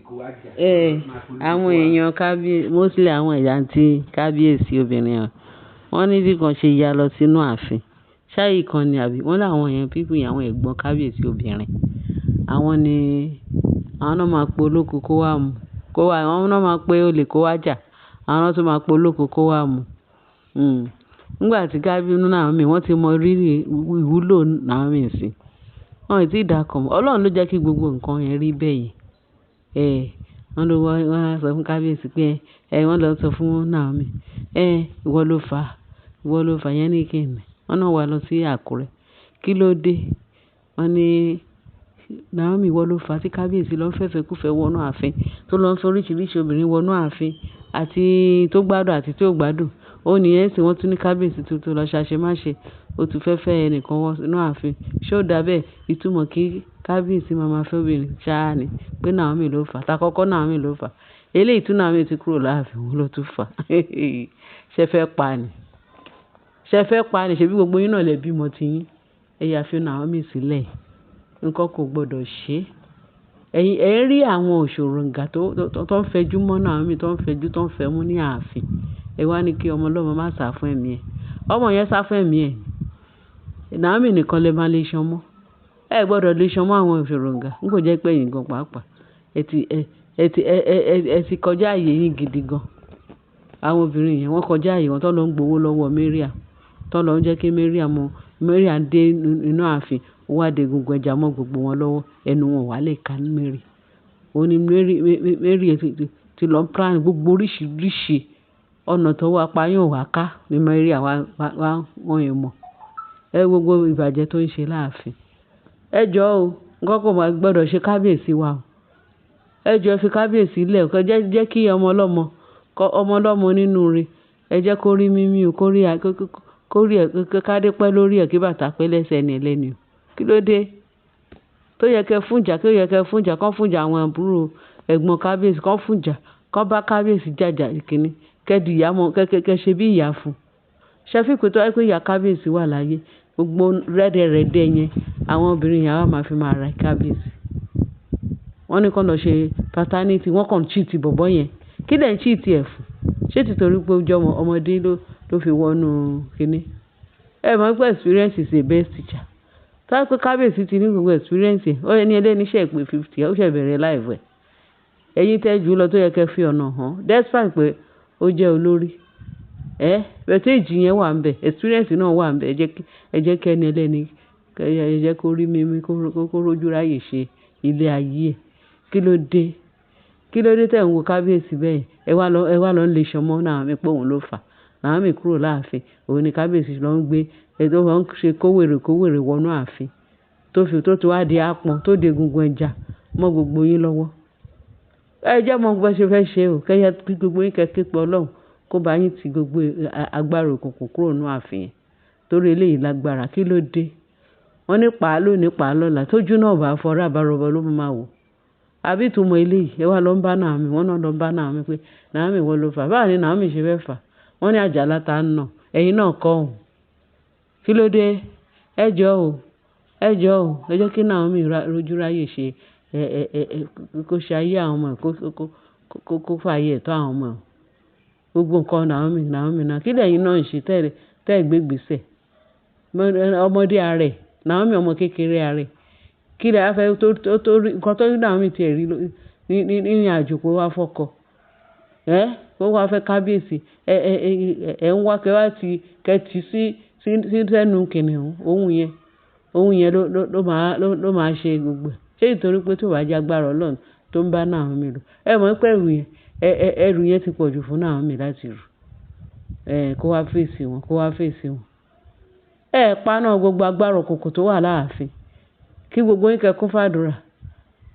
Kó wá jà. Ẹ Máa polówó àwọn kó wá. Èèyàn kábíyèsí, mostly àwọn ìyá àǹtí kábíyèsí obìnrin hàn. Wọ́n ní bí kan ṣe ya lọ sínú ààfin. Ṣáì kan ni àbí? Wọ́n láwọn yẹn people yẹn, àwọn ẹ̀gbọ́n kábíyèsí obìnrin. Àwọn ni, àwọn náà máa pe olóko kó wá mú, kó wá, àwọn náà máa pe olè kó wá jà. Àwọn náà tún máa pe olóko kó wá mú. Nígbà tí kábíyèsí Naomi, wọ́n ti mọ rírì ìwúlò Naomi sí. Wọ́n ò tí ì dákọ̀ mọ́. Ọlọ́run ló jẹ́ kí gbogbo nǹkan yẹn rí bẹ́ẹ̀ yẹn. Ẹ̀, wọ́n ló wá, wọ́n á sọ fún kábíyèsí pé, ẹ, wọ́n lọ sọ fún Naomi. Ẹ, ìwọ ló fà á. Ìwọ ló fà á yẹn ní kíni. Wọ́n náà wá lọ sí Àkúrẹ́. Kí ló dé? Wọ́n ní Naomi, ìwọ ló fà á tí kábíyèsí lọ fẹ́fẹ́ kúfẹ́ wọnú ààfin, tó lọ ń fẹ́ oríṣiríṣi obìnrin wọnú ààfin àti tó gbádùn àti tí ò gbádùn. Ó ní ẹ́ sì wọ́n tún ní kábíyèsí tuntun lọ ṣàṣemáṣe. Ó tún fẹ́ fẹ́ ẹnìkan wọ inú ààfin. Ṣé ó dábẹ́? Ìtumọ̀ kí kábíyèsí máa ma fẹ́ obìnrin ṣáá ni pé Naomi ló fà á. Takọ́kọ́ Naomi ló fà á. Eléyìí tí Naomi ti kúrò láàfin, òun ló tún fà á. Ṣé fẹ́ pa ni? Ṣé fẹ́ pa ni? Ṣebí gbogbo yín náà lè bímọ ti yín. Ẹ yà fi Naomi sílẹ̀. Nǹkan kò gbọdọ̀ ṣe. Ẹ̀yin, ẹ rí àwọn òṣòròǹgà tó ń fẹjú mọ́ Naomi, tó ń fẹjú, tó ń fẹ́ mú ní ààfin. Ẹ wá ní kí ọmọ ọlọ́mọ má sá fún ẹ̀mí ẹ̀. Ọmọ yẹn sá fún ẹ̀mí ẹ̀. Naomi nìkan lè máa lè ṣan mọ́. Ẹ gbọdọ̀ lè ṣan mọ́ àwọn òṣòròǹgà. N kò jẹ́ pé ẹ̀yin gan pàápàá. Ẹ ti, ẹ, ẹ ti, ẹ, ẹ, ẹ, ẹ ti kọjá ààyè yín gidi gan. Àwọn obìnrin yẹn wọ́n kọjá ààyè wọn tó lọ ń gbowó lọ́wọ́ Mariam. Tó lọ ń jẹ́ kí Mariam mọ̀. Mariam dé inú ààfin, ó wá de egungun ẹja mọ́ gbogbo wọn lọ́wọ́. Ẹnu wọn wà lè ka Mary. Ó ní Mary, Mary ti lọ plan gbogbo oríṣiríṣi ọ̀nà tó wá pa yóò wá ká ní Mariam wá, wá, wọ́n yẹn mọ̀. Ẹ wo gbogbo ìbàjẹ́ tó ń ṣe láàfin. Ẹ jọ̀ọ́ o, nǹkan kò máa gbọdọ̀ ṣe kábíyèsí wa o. Ẹ jọ̀ọ́ ẹ fi kábíyèsí lẹ̀, kó jẹ́ kí ọmọ ọlọ́mọ, kó ọmọ ọlọ́mọ nínú re. Ẹ jẹ́ kó rí mímí o, kó rí, kó rí ẹ, kó kádé pẹ́ lórí ẹ̀ kí bàtà pẹ́ lẹ́sẹ̀ ẹni ẹlẹ́ni o. Kí ló dé? Tó yẹ kí ẹ fún ìjà, tó yẹ kí ẹ fún ìjà, kó fún ìjà àwọn àbúrò ẹ̀gbọ́n kábíyèsí, kó fún ìjà, kó bá kábíyèsí jàjà ìkíní. Kẹ́ di ìyá mọ́, kẹ́ ṣe bí ìyá fún. Ṣé fi pé tó wá pé ìyá kábíyèsí wà láyé, gbogbo rẹ́dẹ̀rẹ́dẹ́ yẹn, àwọn obìnrin yẹn á máa fi máa ra kábíyèsí. Wọ́n ní kó lọ ṣe paternity, wọ́n kàn cheat bọ̀bọ́ yẹn. Kí lẹ̀ ń cheat ẹ̀ fún? Ṣé títorí pé ó jẹ́ ọmọ ọmọdé ló fi wọnú kíní? Ẹ mọ̀ pé experience is the best teacher. Tó bá pé kábíyèsí ti ní gbogbo experience ẹ̀, ó yẹ ní ẹlẹ́ni ṣẹ̀ pé 50, ó ṣẹ̀ bẹ̀rẹ̀ life ẹ̀. Ẹ̀yin tẹ́ ju lọ tó yẹ kí ẹ fi ọ̀nà hàn. Despite pé ó jẹ́ olórí. Ẹ́, but age yẹn wà níbẹ̀, experience náà wà níbẹ̀. Ẹ jẹ́ kí ẹni ẹlẹ́ni, ẹ jẹ́ kó rí mímí, kó rójú ráyè ṣe ilé ayé ẹ̀. Kí ló dé? Kí ló dé tí ẹ̀ ń wo kábíyèsí bẹ́ẹ̀? Ẹ wá lọ ń lè ṣan mọ́ Naomi pé òun ló fà á. Naomi kúrò láàfin. Òun ni kábíyèsí lọ ń gbé, ẹ tó ń ṣe kówèrè kówèrè wọnú ààfin. Tó fi, tó ti wá di apọn, tó di egungun ẹja mọ́ gbogbo yín lọ́wọ́. Ẹ jẹ́ mọ̀ bó ṣe fẹ́ ṣe o. Kẹ́ yẹ kí gbogbo yín kẹ́ ké pe Ọlọ́run kó bá yín ti gbogbo agbára òkùnkùn kúrò nínú ààfin yẹn. Torí eléyìí lágbára. Kí ló dé? Wọ́n ní pa lónìí, pa lọ́la. Tójú náà bá fọ́, rábarọ̀bọ̀ ló máa wò. Àbí ìtumọ̀ eléyìí? Ẹ wá lọ ń bá Naomi. Wọ́n náà lọ ń bá Naomi pé Naomi wọ́n ló fà á. Báwo ni Naomi ṣe fẹ́ fà á? Wọ́n ní àjàlá ta ń nà. Ẹ̀yin náà kọ́ òun. Kí ló dé? Ẹ jọ̀ọ́ o. Ẹ jọ̀ọ́ o. Ẹ jẹ́ kí Naomi rójú ráyè ṣe, ẹ, ẹ, ẹ, kó ṣe ayé àwọn ọmọ ẹ̀, kó fààyè ẹ̀tọ́ àwọn ọmọ ẹ̀. Gbogbo nǹkan Naomi, Naomi náà. Kí lẹ̀yin náà ń ṣe tẹ́ gbé ìgbésẹ̀? Ọmọdé ara ẹ̀, Naomi ọmọ kékeré ara ẹ̀. Kí lẹ á fẹ́ tó rí, nǹkan tó rí Naomi tí ẹ rí ní ìrìnàjò kó wá fọ́kọ. Ẹ́, kó wá fẹ́ kábíyèsí. Ẹ, ẹ, ẹ, ẹ ń wá kẹ́ wá ti, kẹ́ ti sí sẹ́nu kìnnìún, ohun yẹn. Ohun yẹn ló máa ṣe gbogbo ẹ̀. Ṣé nítorí pé tí ó bá jẹ́ agbára Ọlọ́run tó ń bá Naomi lò. Ẹ mọ̀ pé ẹrù yẹn, ẹ, ẹ, ẹrù yẹn ti pọ̀jù fún Naomi láti rù. Ẹ, kó wá fèsì wọn, kó wá fèsì wọn. Ẹ paná gbogbo agbára òkùnkùn tó wà láàfin. Kí gbogbo yín kẹ́ kún fàdúrà.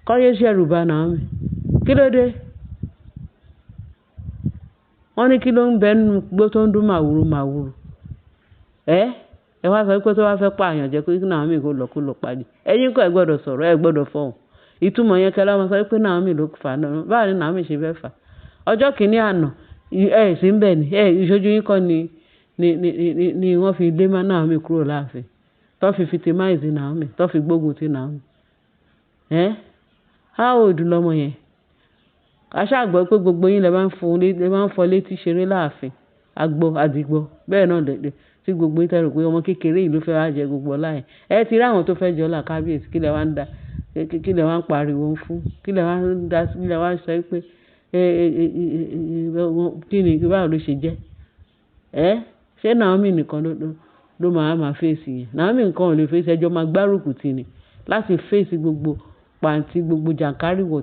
Kọ́ yé ṣẹ̀rù bà Naomi. Kí ló dé? Wọ́n ní kí ló ń bẹ nínú igbó tó ń dún màwúrú màwúrú. Ẹ́, ẹ wá sọ wípé tó bá fẹ́ pa àyàn jẹ pé kí Naomi kó lọ pa ni. Ẹ̀yin kọ́ ẹ gbọdọ̀ sọ̀rọ̀, ẹ gbọdọ̀ fọhùn. Ìtumọ̀ yẹn kẹ́ lọ́ máa sọ wípé Naomi ló fà á. Báwo ni Naomi ṣe fẹ́ fà á? Ọjọ́ kìíní àná, ẹ sì ń bẹ̀ ni. Ẹ, ìṣojú yín kọ́ ni wọ́n fi lé Naomi kúrò láàfin. Tó fi victimize Naomi, tó fi gbógun ti Naomi. Ẹ́, how old lọmọ yẹn? A ṣáà gbọ́ pé gbogbo yín lẹ máa ń fún, lẹ máa ń fọ létí ṣeré láàfin. A gbọ́, a ti gbọ́. Bẹ́ẹ̀ náà lẹ tí gbogbo yín tẹ rò pé ọmọ kékeré yìí ló fẹ́ wá jẹ gbogbo ọlá yẹn. Ẹ ti rí àwọn tó fẹ́ jẹ ọlá kábíyèsí, kí lẹ wá ń dá, kí lẹ wá ń pariwo fún? Kí lẹ wá ń dá, kí lẹ wá ń sọ pé, kí ni, báwo ló ṣe jẹ́? Ẹ́, ṣé Naomi nìkan ló máa máa face yẹn? Naomi nìkan ò lè face, ẹjọ́ máa gbárùkù ti ni láti face gbogbo pàǹtí, gbogbo jànkárìwọ̀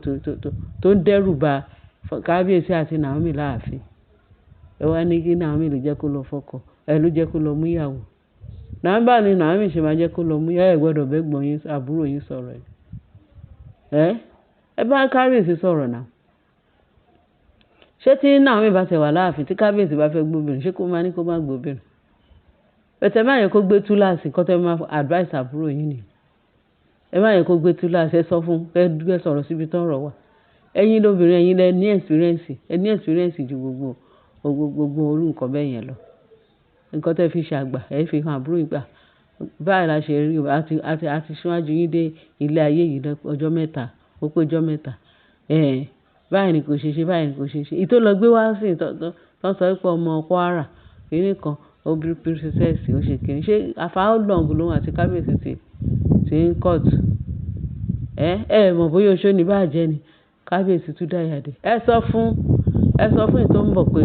tó ń dẹ́rù ba kábíyèsí àti Naomi láàfin. Ẹ wá ní kí Naomi lè jẹ́ kó lọ fọkọ, ẹ ló jẹ́ kó lọ mú ìyàwó. Naomi báwo ni Naomi ṣe máa jẹ́ kó lọ mú ìyàwó? Ẹ gbọdọ̀ bá ẹ̀gbọ́n yín, àbúrò yín sọ̀rọ̀ ẹ. Ẹ́, ẹ bá kábíyèsí sọ̀rọ̀ náà. Ṣé tí Naomi bá tẹ̀ wà láàfin, tí kábíyèsí bá fẹ́ gbé obìnrin, ṣé kó máa ní kó má gbé obìnrin? Bẹ̀tẹ̀ má yẹ kó gbé túláàsì, kó tẹ́ máa advice àbúrò yín ni. Ẹ má yẹ kó gbé túláàsì, ẹ sọ fún, ẹ sọ̀rọ̀ síbi tó ń rọ̀ wá. Ẹ̀yin lóbìnrin, ẹ̀yin lẹ ní experience, ẹ ní experience ju gbogbo orú nǹkan bẹ́ẹ̀ yẹn lọ. Nǹkan tí ẹ fi ṣe àgbà, ẹ fi hàn àbúrò yín pé, báyìí la ṣe rí o, a ti ṣíwájú yín dé ilé ayé yìí lọ ọjọ́ mẹ́ta, ó pé ọjọ́ mẹ́ta. Ẹ̀hẹn, báyìí ni kò ṣe ṣe, báyìí ni kò ṣe ṣe. Èyí tó lọ gbé wá sí tó sọ pé ọmọ Kwara, kìíní kan, obìnrin princess ó ṣe kìíní. Ṣé for how long lòun àti kábíyèsí ti ń court? Ẹ́, ẹ mọ̀ bóyá oṣó ni bá jẹ́ ni. Kábíyèsí tún dá ìyà dé. Ẹ sọ fún èyí tó ń bọ̀ pé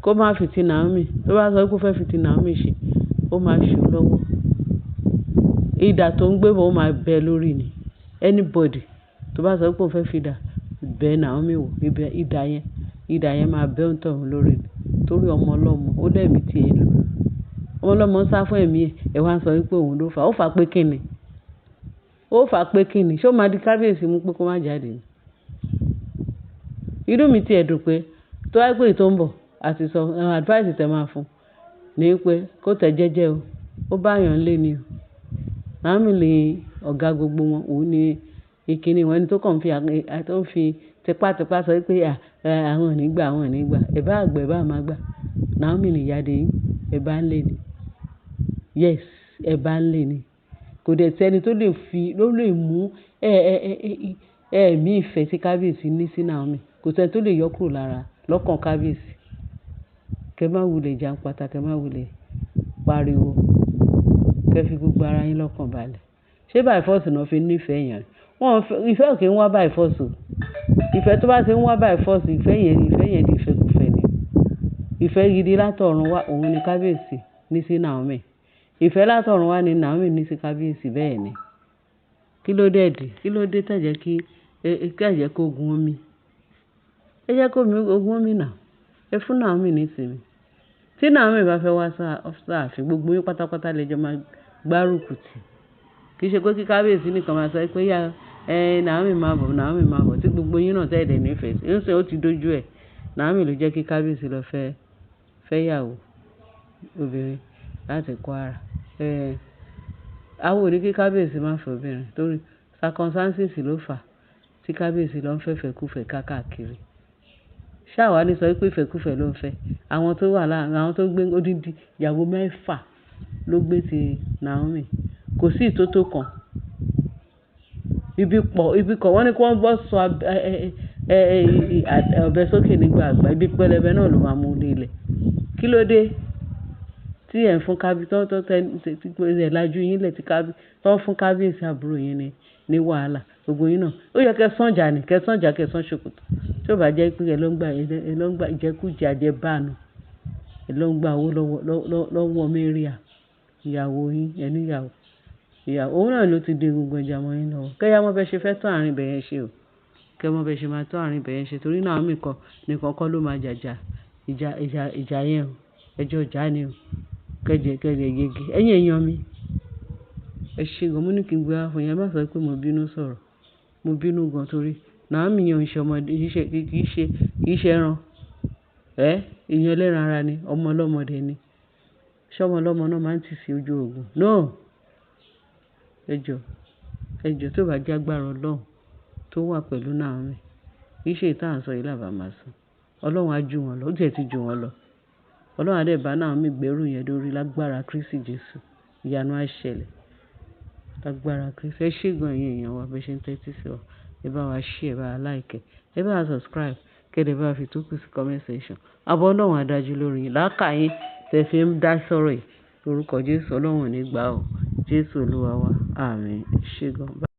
kó má fi ti Naomi. Tó bá sọ pé ó fẹ́ fi ti Naomi ṣe, ó máa ṣù lọ́wọ́. Idà tó ń gbé bọ̀ ó máa bẹ́ lórí ni. Anybody tó bá sọ pé ó fẹ́ fi idà bẹ Naomi wò, ibẹ̀ idà yẹn máa bẹ́ òǹtọ̀ún lórí ni. Torí ọmọ ọlọ́mọ, ó lẹ́mi tí ẹ lò. Ọmọ ọlọ́mọ ń sá fún ẹ̀mí ẹ̀, ẹ wá ń sọ wípé òun ló fà á. Ó fà pé kí ni? Ó fà pé kí ni? Ṣé ó máa di kábíyèsí mú pé kó má jáde ni? Inú mi ti ẹ̀ dùn pé tó bá pé èyí tó ń bọ̀, a ti sọ advice tẹ máa fún ní pé kó tẹ̀ jẹ́jẹ́ o. Ó bá èèyàn lé ni o. Naomi ni ọ̀gá gbogbo wọn, òun ni ìkíni wọn, ẹni tó kàn fi, tó ń fi tipátipá sọ wípé àwọn ò ní gbà, àwọn ò ní gbà. Ẹ bá gbà, ẹ bá má gbà. Naomi ni ìyá dé yín, ẹ bá ń lé ni. Yes, ẹ bá ń lé ni. Kò dẹ̀ sí ẹni tó lè fi, ló lè mú ẹ̀mí ìfẹ́ tí kábíyèsí ní sí Naomi. Kò sí ẹni tó lè yọ kúrò lára lọ́kàn kábíyèsí. Kẹ má wulẹ̀ jàǹpátá, kẹ má wulẹ̀ pariwo. Kẹ fi gbogbo ara yín lọ́kàn balẹ̀. Ṣé by force ni wọ́n fi ní ìfẹ́ èèyàn? Wọ́n fẹ́, ìfẹ́ ò kí ń wá by force o. Ìfẹ́ tó bá ti ń wá by force, ìfẹ́ yẹn di ìfẹ́kúfẹ̀ẹ́ ni. Ìfẹ́ gidi látọ̀run wá, òun ni kábíyèsí ní sí Naomi. Ìfẹ́ látọ̀run wá ni Naomi ní sí kábíyèsí bẹ́ẹ̀ ni. Kí ló dé dì? Kí ló dé tẹ̀ jẹ́ kí, kí ẹ jẹ́ kó gun omi? Ẹ jẹ́ kó ogun omi náà. Ẹ fún Naomi ní ìsinmi. Tí Naomi bá fẹ́ wá sáàfin, gbogbo yín pátápátá lè jọ máa gbárùkù tì. Kì í ṣe pé kí kábíyèsí nìkan máa sọ pé ya, Naomi máa bọ̀, Naomi máa bọ̀ tí gbogbo yín náà tẹ̀ dẹ̀ ní ìfẹ́ sí. Nísìnyí ó ti dojú ẹ. Naomi ló jẹ́ kí kábíyèsí lọ fẹ́ ìyàwó obìnrin láti Kwara. Àwa ò ní kí kábíyèsí má fẹ́ obìnrin torí circumstances ló fà á tí kábíyèsí lọ ń fẹ́ ìfẹ́kúfẹ̀ẹ́ káàkiri. Ṣé àwa ní sọ wípé ìfẹ́kúfẹ̀ẹ́ ló ń fẹ́? Àwọn tó wà láàárín, àwọn tó gbé odindi ìyàwó mẹ́fà ló gbé ti Naomi. Kò sí ìtótó kan. Ibi pọ̀, ibi kan wọ́n ní kí wọ́n bọ́ sọ ọ̀bẹ sókè nígbà àgbà. Ibi pẹlẹbẹ náà ló máa mú dé ilẹ̀. Kí ló dé tí ẹ̀ ń fún kábí, tó, tó, tẹ, tí ẹ lajú yín lẹ̀ tí kábí, tó ń fún kábíyèsí àbúrò yín ní wàhálà gbogbo yín náà. Ó yẹ kí ẹ sán jà ni, kí ẹ sán jà, kí ẹ sán ṣòkòtò. Tí ó bá jẹ́ pé ẹ ló ń gbà, ẹ ló ń gbà ìjẹkújẹ àjẹbánu, ẹ ló ń gba owó lọ́wọ́ Maria, ìyàwó yín, ẹ ní ìyàwó. Ìyàwó, òun náà ló ti dé gbogbo ẹja mọ́ yín lọ́wọ́. Kẹ́ yá mọ́ bẹ ṣe fẹ́ tún àárín ibẹ̀ yẹn ṣe o. Kẹ́ mọ́ bẹ ṣe máa tún àárín ibẹ̀ yẹn ṣe torí Naomi kọ́ nìkan kọ́ ló máa jàjà ìjà yẹn o. Ẹjọ́ ìjà ni o. Kẹ́jẹ, kẹ́jẹ yege. Ẹ̀yin èèyàn mi, ẹ ṣe gan. Mo ní kí n gbé wá fún yín. Ẹ má sọ pé mo bínú sọ̀rọ̀. Mo bínú gan torí Naomi yẹn ò ń ṣe ọmọdé, kì í ṣe ẹran. Ẹ́, ìyẹn ẹlẹ́ran ara ni, ọmọ ọlọ́mọdé ni. Ṣé ọmọ ọlọ́mọ náà máa ń tì sí ojú ogun? No. Ẹ jọ, ẹ jọ tó bá jẹ́ agbára Ọlọ́run tó wà pẹ̀lú Naomi. Kì í ṣe ìta à ń sọ yìí làbá máa sọ. Ọlọ́run á ju wọn lọ, ó tiẹ̀ ti ju wọn lọ. Ọlọ́run á dẹ̀ bá Naomi gbẹ́rù yẹn lórí lágbára Kristi Jesu. Ìyanu á ṣẹlẹ̀. Lágbára Kristi. Ẹ ṣé gan ẹ̀yin èèyàn wa bí ẹ ṣe ń tẹ́tí sí wa. Ẹ bá wa share, ẹ bá wa like. Ẹ bá wa subscribe, kí ẹ dẹ̀ bá wa fi tókù sí comment section. Àbọ̀ Ọlọ́run á dájú lórí yín. Làákàyè tẹ fi ń dá sọ̀rọ̀ yìí. Lórúkọ Jésù, Ọlọ́run ò ní gbà ó. Jésù Olúwa wa. Àmín. Ẹ ṣé gan.